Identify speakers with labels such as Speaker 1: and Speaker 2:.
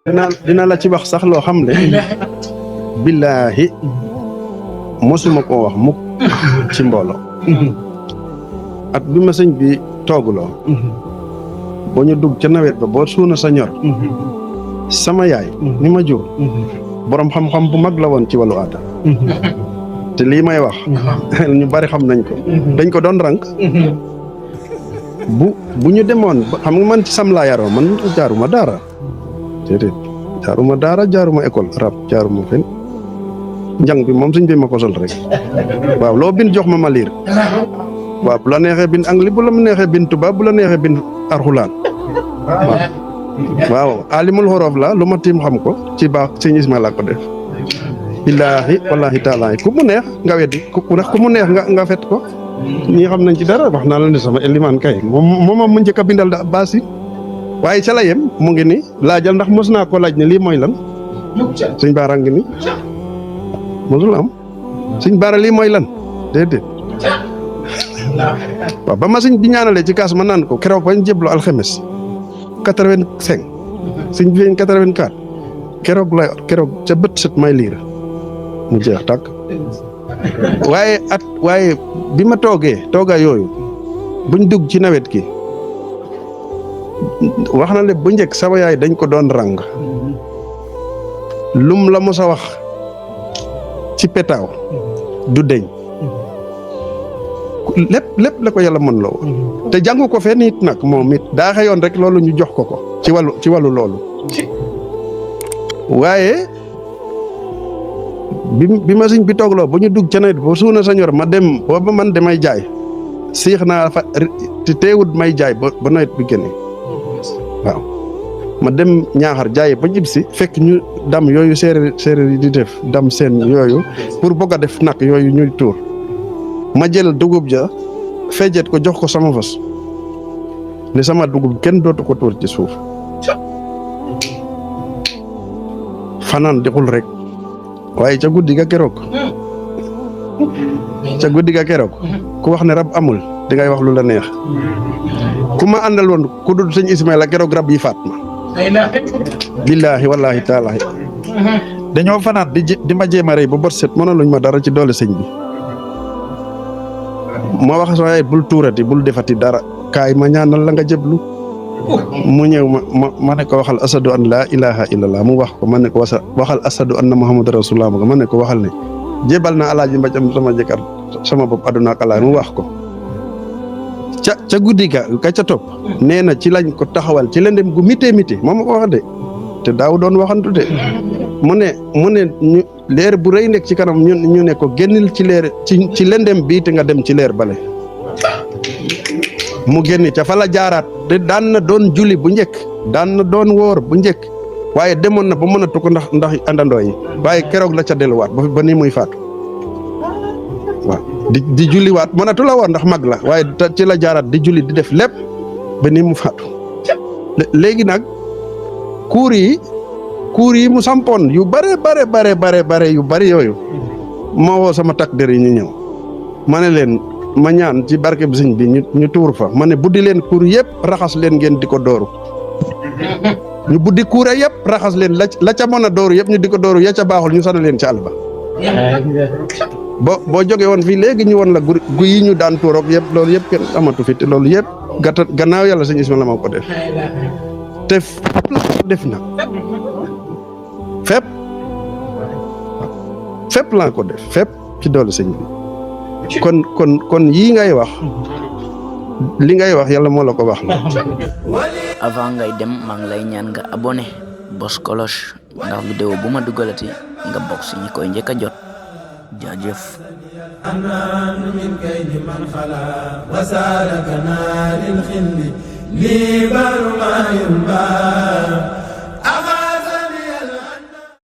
Speaker 1: dina la ci wax sax loo xam ne billaahi mosuma koo wax mukk ci mbooloo at bi ma sëñ bi tooguloo boo ñu dugg ca nawet ba boo suuna sa ñor sama yaay ni ma jur boroom xam-xam bu mag la woon ci wàllu aada te lii may wax ñu bari xam nañ ko dañ ko doon rank bu ñu demoon xam nga man ci sam laa yaroo man jaaruma daara déedéet jaaruma école rab jaaruma fen njàng bi moom suñ bi ma ko sol rek waaw loo bind jox ma liir waaw bu la neexee bind anglais bu la neexee bind tubaab bu la neexee bind arxulaan waaw alimul xorof la lu ma tiim xam ko ci baax sëñ Ismaila ko def billaahi wallaahi taalaa ku mu neex nga weddi ku mu neex nga fet ko ñi xam nañ ci dara wax naa la ne sama elimaan kay moom mu njëkk a bindal da baasi waaye ca la yem mu ngi ni laajal ndax mos naa ko laaj ne lii mooy lan sëñ Baara ngi ni mosul am sëñ Baara lii mooy lan déedéet waaw ba ma sëñ bi ñaanalee ci kaas ma naan ko keroog bañ jéblo alxemes 85 sëñ bi 84 keroog ca bët set may liir mu jeex tàkk waaye bi ma toogaa yooyu buñ dugg ci nawet gi wax na le bu njëkk sama yaay dañ ko doon rang lum la mos a wax ci petaaw du deñ lépp la ko yàlla mën loo te jàngu ko fenn it nag moom it daa xëyoon rek loolu ñu jox ko ci wàllu loolu waaye bi ma sëñ bi toogloo bu ñu dugg ca nawet boo suuna sa ñor ma dem booba man damay jaay siix naa fa te teewut may jaay ba nawet bi génne waaw ma dem ñaaxar jaay ba ñib si fekk ñu dam yooyu séeréer yi di def dam seen yooyu pour bëgg a def nag yooyu ñuy tuur ma jël dugub ja fejet ko jox ko sama fas ne sama dugub kenn dootu ko tuur ci suuf fanaan dexul rek waaye ca guddi ga keroog ku wax ne rab amul dangay wax lu la neex ku ma àndal woon ku dul sëñ Ismaila keroog rab yi faat ma billaahi wallaahi taalaahi dañoo fanaan di ma jéem a rey ba bët set mënaluñ ma dara ci doole sëñ bi ma wax waaye bul tuurati bul defati dara kaay ma ñaanal la nga jëblu mu ñëw ma ne ko waxal asadu an laa ilaha illallah mu wax ko ma ne ko waxal asadu anna muhammadu rasulullah ma ne ko waxal ne jébal naa alaaji mbajam sama jëkkër sama bopp aduna ak alaay mu wax ko ca guddi ga ka ca topp nee na ci lañ ko taxawal ci lëndëm gu mité moom ma ko wax de te daaw doon waxantu de mu ne ñu leer bu rëy nekk ci kanam ñu ne ko génnil ci leer ci lëndëm bii te nga dem ci leer bale mu génn ca fa la jaaraat de daan na doon julli bu njëkk daan na doon woor bu njëkk waaye demoon na ba mënatu ko ndax àndandoo yi waaye keroog la ca delluwaat ba nii muy faatu waaw di julliwaat mënatu la woon ndax mag la waaye ci la jaaraat di julli di def lépp ba nii mu faatu léegi nag kuur yi mu sampoon yu bare yu bari yooyu moo woo sama takk der yi ñu ñëw ma ne leen ma ñaan ci barke bi sëñ bi ñu tuur fa ma ne buddi leen kuur yëpp raxas leen ngeen di ko dooru ñu buddi kuure yëpp raxas leen la ca mën a dooru yëpp ñu di ko dooru ya ca baaxul ñu sànni leen ci àll ba boo jógee woon fii léegi ñu woon la gu yi ñu daan tuuroog yëpp loolu yëpp kenn amatu fi te loolu yëpp gannaaw yàlla sëñ Ismaila moo ko def te fépp la ko def nag fépp laa ko def fépp ci doole sëñ bi kon yii ngay wax li ngay wax yàlla moo la ko wax la.
Speaker 2: avant ngay dem maa ngi lay ñaan nga abonné bos cloche ndax vidéo bu ma dugalati nga bokk si ñi koy njëkk a jot jaajëf.
Speaker 3: من كيد من خلا وسالكنا للخل لي بر ما ينبغي